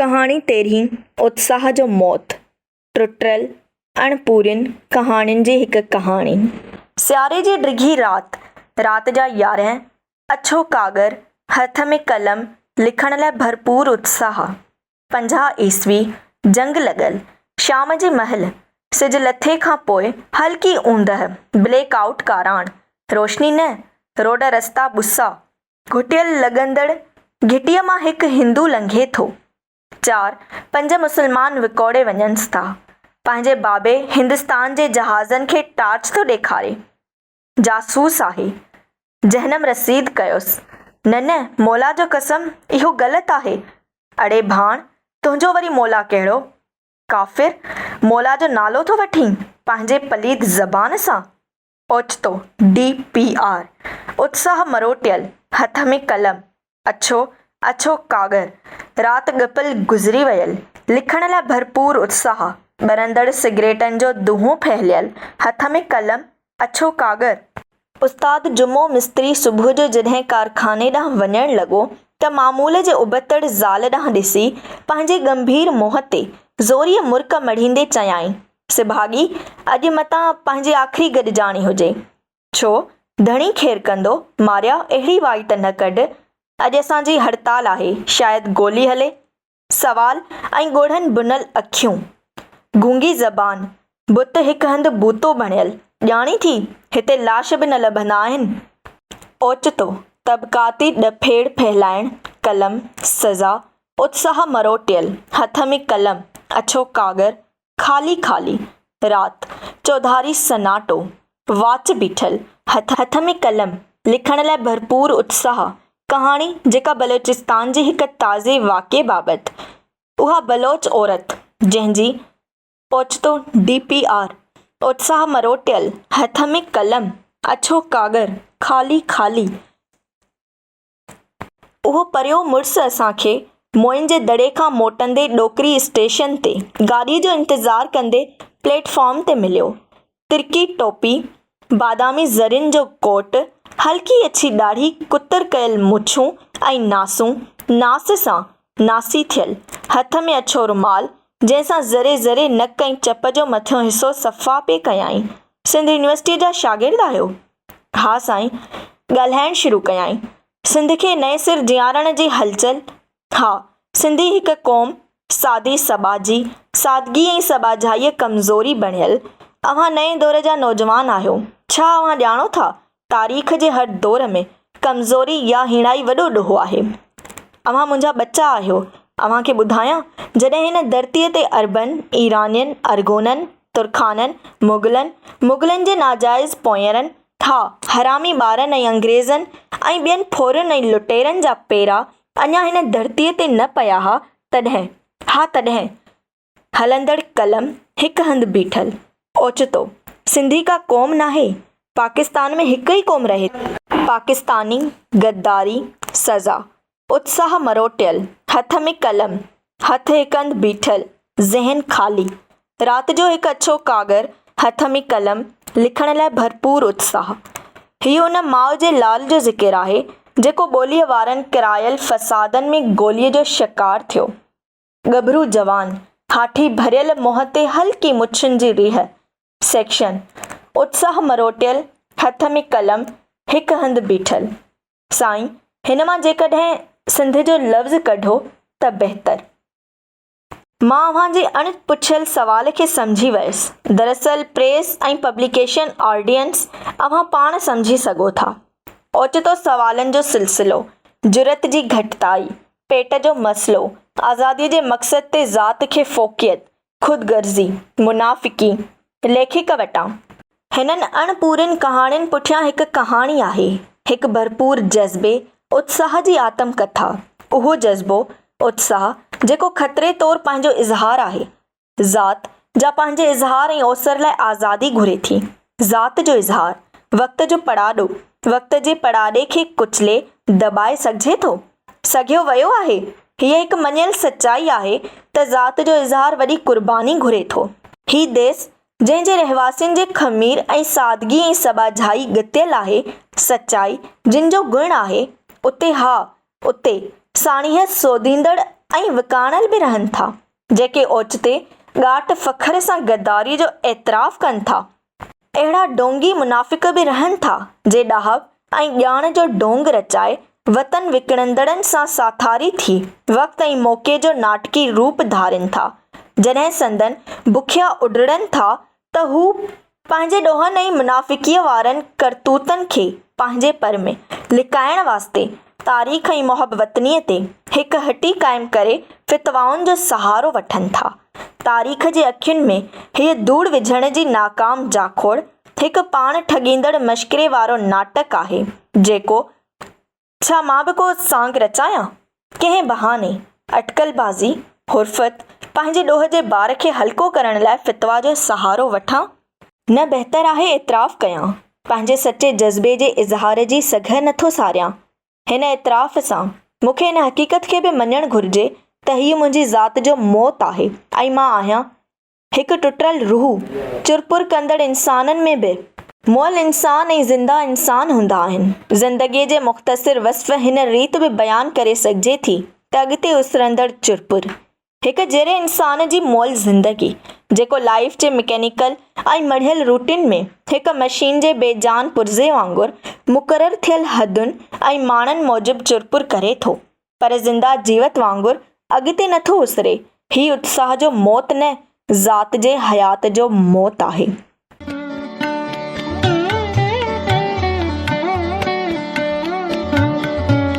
ڪهاڻي تيرهين، اتساهه جو موت، ٽٽل، اڻپورين ڪهاڻين جي هڪ ڪهاڻي. سياري جي ڊگهي رات، رات جا 11، اڇو ڪاڳر، هٿ ۾ قلم، لکڻ لاء ڀرپور اتساهه. 50 عيسوي، جنگ لڳل، شام جي مهل، سج لٿي کان پوء هلڪي اوندهه، بليڪ آئوٽ ڪاراڻ، روشني نه، روڊ رستا ٻسا، گهٽيل لڳندڙ گهٽيء مان هڪ هندو لنگهي ٿو. چار، پنج مسلمان وڪوڙي وڃنس ٿا. پنهنجي بابي هندستان جي جهازن کي ٽارچ ٿو ڏيکاري. جاسوس آهي. جهنم رسيد ڪيوس. نه نه، مولا جو قسم، اهو غلط آهي. اڙي ڀاڻ، تنهنجو وري مولا ڪهڙو؟ ڪافر، مولا جو نالو ٿو وٺين، پنهنجي پليد زبان سان؟ اوچتو ڊي پي آر، اتساهه مروٽيل، هٿ ۾ قلم، اڇو، اڇو ڪاڳر، رات ڳپل گذري ويل، لکڻ لاء ڀرپور اتساهه، ٻرندڙ سگريٽن جو دونهون ڦهليل، هٿ ۾ قلم، اڇو ڪاڳر. استاد جمعو مستري صبح جو جڏهن ڪارخاني ڏانهن وڃڻ لڳو ته معمول جي ابتڙ زال ڏانهن ڏسي، پنهنجي ڳنڀير منهن تي زوريء مرڪ مڙهيندي چيائين. سڀاڳي، اڄ متان پنهنجي آخري گڏجاڻي هجي. ڇو، ڌڻي خير ڪندو، ماريا، اهڙي وائي ته نه ڪڍ. اڄ اسان جي هڙتال آهي، شايد گولي هلي. سوال ۽ ڳوڙهن ڀنل اکيون. گونگي زبان، بت هڪ هنڌ بوتو بڻيل. ڄاڻين ٿي، هتي لاش به نه لڀندا آهن. اوچتو، طبقاتي ڏڦيڙ ڦهلائڻ، قلم، سزا، اتساهه مروٽيل، هٿ ۾ قلم، اڇو ڪاڳر، خالي خالي، رات، چوڌاري سناٽو، واچ بيٺل، هٿ ۾ قلم، لکڻ لاء ڀرپور اتساهه، ڪهاڻي جيڪا بلوچستان جي هڪ تازي واقعي بابت، اها بلوچ عورت، جنهن جي اوچتو ڊي پي آر، اتساهه مروٽيل، هٿ ۾ قلم، اڇو ڪاڳر، خالي خالي. اهو پريو مڙس اسان کي موئن جي دڙي کان موٽندي ڏوڪري اسٽيشن تي گاڏيء جو انتظار ڪندي پليٽ فارم تي مليو. ترڪي ٽوپي، بادامي زرين جو ڪوٽ، هلڪي اڇي ڏاڙهي ڪتر ڪيل مڇون ۽ ناسون ناس سان ناسي ٿيل، هٿ ۾ اڇو رومال، جنهن سان ذري ذري نڪ ۽ چپ جو مٿيون حصو صفا پئي ڪيائين. سنڌ يونيورسٽيء جا شاگرد آهيو؟ ها سائين، ڳالهائڻ شروع ڪيائين. سنڌ کي نئين سر جيارڻ جي هلچل، ها، سنڌي هڪ قوم، سادي سٻاجهي، سادگي ۽ سٻاجهائيء ڪمزوري بڻيل، اوهان نئين دور جا نوجوان آهيو، ڇا اوهان ڄاڻو ٿا، تاريخ جي هر دور ۾ ڪمزوري يا هيڻائي وڏو ڏوهه آهي. اوهان منهنجا ٻچا آهيو، اوهان کي ٻڌايان، جڏهن هن ڌرتيء تي عربن، ايرانين، ارغونن، ترخانن، مغلن، مغلن جي ناجائز پوئينرن، ها، حرامي ٻارن ۽ انگريزن ۽ ٻين ڦورن ۽ لٽيرن جا پيرا اڃا هن ڌرتيء تي نه پيا ها، تڏهن، ها تڏهن، هلندڙ قلم هڪ هنڌ بيٺل. اوچتو، سنڌي ڪا قوم ناهي، پاڪستان ۾ هڪ ئي قوم رهي ٿي. پاڪستاني، غداري، سزا. اتساهه مروٽيل، هٿ ۾ قلم، هٿ هڪ هنڌ بيٺل، ذهن خالي. رات جو هڪ اڇو ڪاڳر، هٿ ۾ قلم، لکڻ لاء ڀرپور اتساهه. هي ان ماء جي لال جو ذڪر آهي، جيڪو ٻوليء وارن ڪرايل فسادن ۾ گوليء جو شڪار ٿيو. ڳڀرو جوان، هاٺي ڀريل منهن تي هلڪي مڇن جي ريهه. سيڪشن، اتساهه مروٽيل، هٿ ۾ قلم، هڪ هنڌ بيٺل. سائين هن مان جيڪڏهن سنڌ جو لفظ ڪڍو ته بهتر. مان اوهان جي اڻ پڇيل سوال کي سمجهي ويس. دراصل پريس ۽ پبليڪيشن آرڊينس اوهان پاڻ سمجهي سگهو ٿا. اوچتو سوالن جو سلسلو، جرئت جي گهٽتائي، پيٽ جو مسئلو، آزادي جي مقصد تي ذات کي فوقيت، خود غرضي، منافقي، ليکڪ وٽان. هنن اڻ پورين ڪهاڻين پٺيان هڪ ڪهاڻي آهي، هڪ ڀرپور جذبي، اتساهه جي آتم ڪٿا. اهو جذبو، اتساهه، جيڪو خطري طور پنهنجو اظهار آهي. ذات، جا پنهنجي اظهار ۽ اوسر لاء آزادي گهري ٿي. ذات جو اظهار، وقت جو پڙاڏو، وقت جي پڙاڏي کي ڪچلي، دٻائي سگهجي ٿو؟ سگهيو ويو آهي. هيء هڪ مڃيل سچائي آهي ته ذات جو اظهار وڏي قرباني گهري ٿو. هي ديس، جنهن جي رهواسين جي خمير ۽ سادگي ۽ سٻاجهائي ڳتيل آهي، سچائي، جن جو گڻ آهي، اتي ها، اتي، ساڻيهه سوڌيندڙ ۽ وڪاڻل به رهن ٿا، جيڪي اوچتي ڳاٽ فخر سان غداريء جو اعتراف ڪن ٿا. اهڙا ڊونگي منافق به رهن ٿا، جي ڏاهپ ۽ ڄاڻ جو ڍونگ رچائي وطن وڪڻندڙن سان ساٿاري ٿي وقت ۽ موقعي جو ناٽڪي روپ ڌارين ٿا. جڏهن سندن بکيا اڊڙن ٿا ته هو پنهنجي ڏوهن ۽ منافقيء وارن ڪرتوتن کي پنهنجي پر ۾ لڪائڻ واسطي تاريخ ۽ محب وطنيء تي هڪ هٽي قائم ڪري فتوائن جو سهارو وٺن ٿا. تاريخ جي اکين ۾ هيء ڌوڙ وجهڻ جي ناڪام جاکوڙ هڪ پاڻ ٺڳيندڙ مشڪري وارو ناٽڪ آهي، جيڪو. ڇا مان به ڪو سانگ رچايان؟ ڪنهن بهاني، اٽڪل بازي، حرفت، پنهنجي ڏوهه جي بار کي هلڪو ڪرڻ لاء فتويٰ جو سهارو وٺان؟ نه بهتر آهي اعتراف ڪيان، پنهنجي سچي جذبي جي اظهار جي سگهه نٿو ساريان. هن اعتراف سان، مون کي ان حقيقت کي به مڃڻ گهرجي ته هيء منهنجي ذات جو موت آهي ۽ مان آهيان هڪ ٽٽل روح. چرپر ڪندڙ انسانن ۾ به مئل انسان ۽ زنده انسان هوندا آهن. زندگيء جي مختصر وصف هن ريت به بيان ڪري سگهجي ٿي ته اڳتي اسرندڙ چرپر، هڪ جيئري انسان جي مئل زندگي، جيڪو لائيف جي مڪينيڪل ۽ مڙهيل روٽين ۾ هڪ مشين جي بي جان پرزي وانگر مقرر ٿيل حدن ۽ ماڻن موجب چرپر ڪري ٿو، پر زنده جيوت وانگر اڳتي نٿو اسري، هي اتساهه جو موت نه، ذات جي حيات جو موت آهي.